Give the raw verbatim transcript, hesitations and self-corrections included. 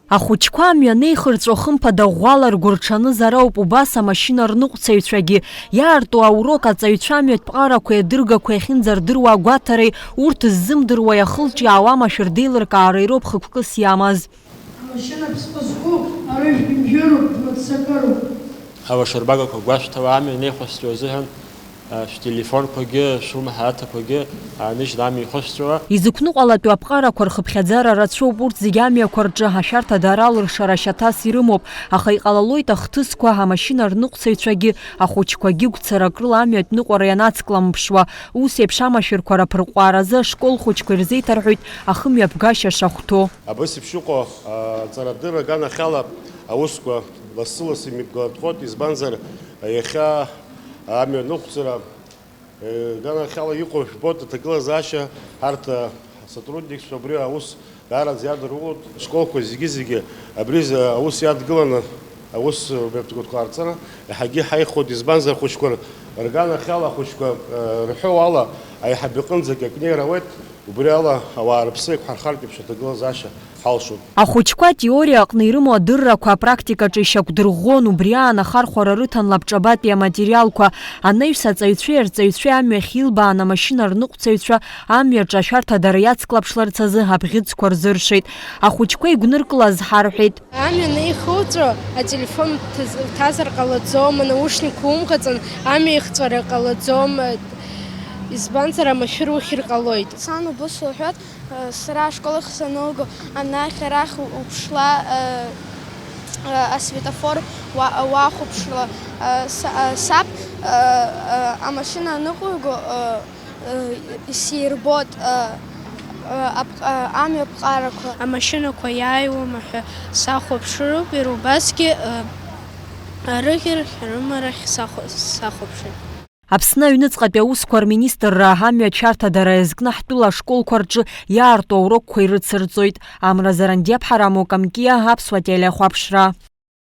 Ахәыҷқәа амҩа анеихырҵәо, хымԥада ӷәӷәала ргәырҽанызар ауп убас амашьына рныҟәцаҩцәагьы. Иаарту аурок аҵаҩцәа амҩатә ԥҟарақәеи адыргақәеи ахьынӡардыруа агәаҭареи, урҭ ззымдыруа иахылҿиаауа амашәыр деилыркаара ироуп хықәкыс иамаз. Амашьына ԥсҟы зқәу арыжәтә бжьыроуп, длыццакыроуп. Ауашырбагақәа гәашәҭауа амҩа анеихәасҭоу азыҳәан, а, шәтелефонқәагьы, шәумҳаҭақәагьы ааныжьны амҩа ихәасҭоу. Изықәныҟәалатәу аԥҟарақәа рхыԥхьаӡара рацәоуп, урҭ зегьы амҩақәа рҿы ашәарҭадара алыршара шьаҭас ирымоуп, аха иҟалалоит ахҭысқәа, амашьына рныҟәцаҩцәагьы, ахәыҷқәагьы гәцарак рыла амҩатә ныҟәара ианацкламԥшуа, ус еиԥш амашәырқәа раԥырҟәааразы ашкол хәыҷқәа ирзеиҭарҳәоит ахымҩаԥгашьа шахәҭоу. Абас еиԥш иҟоу, а, аҵарадырра аганахьала аусқәа лассы-лассы имҩаԥгалатәхоит, избанзар, иахьа амҩа ныҟәцара, э, аганахьала иҟоу жәбоит аҭагылазаашьа, арҭ, а, асотрудникцәа убри аус даараӡа иадырулоит, ашколқәа зегьы-зегьы абри за-, аус иадгыланы аус мҩаԥгатәқәа ҟарҵара иаҳагьы ҳаихоит, избанзар, ахәыҷқәа р-, рганахьала ахәыҷқәа, э, рҳәоу ала, аиҳаб иҟынӡагь акы неир ауеит. Убри ала, ауаа рыԥсы еиқәҳархартә еиԥш аҭагылазаашьа ҳалшоит. Ахәыҷқәа атеориа аҟны ирымоу адыррақәа апрактикаҿы ишьақәдырӷәӷәон, убри аан ахархәара рыҭан лабҿабатәи аматериалқәа. Анаҩс аҵаҩцәеи арҵаҩцәеи амҩахь илбаан амашьына рныҟәцаҩцәа амҩаҿы ашәарҭадара иацклаԥшларц азы абӷьыцқәа рзыршеит. Ахәыҷқәа игәныркылаз ҳарҳәеит. Амҩа анеихуҵәо, ателефон уҭаз-, уҭазар ҟалаӡом, анаушникқәа умҟаҵан, амҩа ихҵәара ҟалаӡом, избанзар, амашәыр ухьыр ҟалоит. Сан убыс лҳәоит, сара ашкол ахь санылго, анахь-арахь уԥшла, асветофор уа-, уахәаԥшла, са-, саб, амашьына аныҟәиго, Э, исирбоит, э, э, ап-, э, амҩаԥҟарақәа. Амашьынақәа иааиуама ҳәа сахәаԥшыроуп, иара убасгьы, э, арыӷьарахь, арымарахь сахәа-, сахәаԥшуеит. Аԥсны аҩныҵҟатәи аусқәа рминистрра амҩа ашәарҭадара иазкны ҳтәыла ашколқәа рҿы иаарту аурокқәа ирыцырҵоит. Амра Зарандиаԥҳа, Рамо Камкиа, Аԥсуа телехәаԥшра.